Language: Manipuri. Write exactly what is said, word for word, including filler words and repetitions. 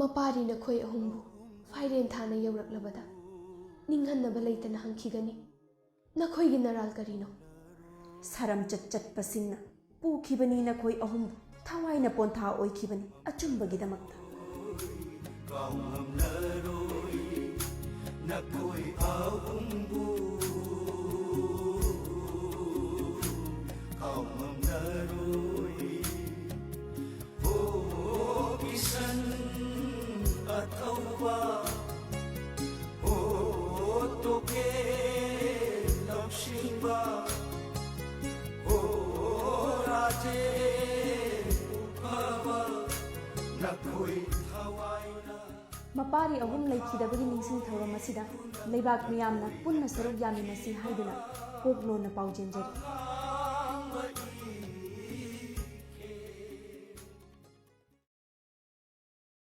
ꯃꯄꯥꯔꯤ ꯅꯈꯣꯏ ꯑꯍꯨꯝꯕꯨ ꯐꯥꯏꯔꯦꯟ ꯊꯥꯅ ꯌꯧꯔꯛꯂꯕꯗ ꯅꯤꯡꯍꯟꯅꯕ ꯂꯩꯇꯅ ꯍꯪꯈꯤꯒꯅꯤ, "ꯅꯈꯣꯏꯒꯤ ꯅꯔꯥꯜ ꯀꯔꯤꯅꯣ?" ꯁꯥꯔꯝꯆꯠ ꯆꯠꯄꯁꯤꯡꯅ ꯄꯨꯈꯤꯕꯅꯤ ꯅꯈꯣꯏ ꯑꯍꯨꯝꯕꯨ, ꯊꯋꯥꯏꯅ ꯄꯣꯟꯊꯥ ꯑꯣꯏꯈꯤꯕꯅꯤ ꯑꯆꯨꯝꯕꯒꯤꯗꯃꯛꯇ꯫ ꯀꯥꯎꯉꯝꯂꯔꯣꯏ ꯅꯈꯣꯏ ꯑꯍꯨꯝꯕꯨ, ꯀꯥꯎꯉꯝꯂꯔꯣꯏ꯫ ꯍꯣ ꯀꯤꯁꯟ ꯑꯊꯧꯕ, ꯍꯣ ꯇꯣꯀꯦ ꯂꯧꯁꯤꯡꯕ, ꯍꯣ ꯔꯥꯖꯦ ꯎꯐꯕ, ꯅꯈꯣꯏ ꯊꯋꯥꯏꯅ ꯃꯄꯥꯔꯤ ꯑꯍꯨꯝ ꯂꯩꯈꯤꯗꯕꯒꯤ ꯅꯤꯡꯁꯤꯡ ꯊꯧꯔꯝ ꯑꯁꯤꯗ ꯂꯩꯕꯥꯛ ꯃꯤꯌꯥꯝꯅ ꯄꯨꯟꯅ ꯁꯔꯨꯛ ꯌꯥꯃꯤꯟꯅꯁꯤ ꯍꯥꯏꯗꯨꯅ ꯄꯣꯛ ꯂꯣꯟꯅ ꯄꯥꯎꯖꯦꯟꯖꯔꯤ꯫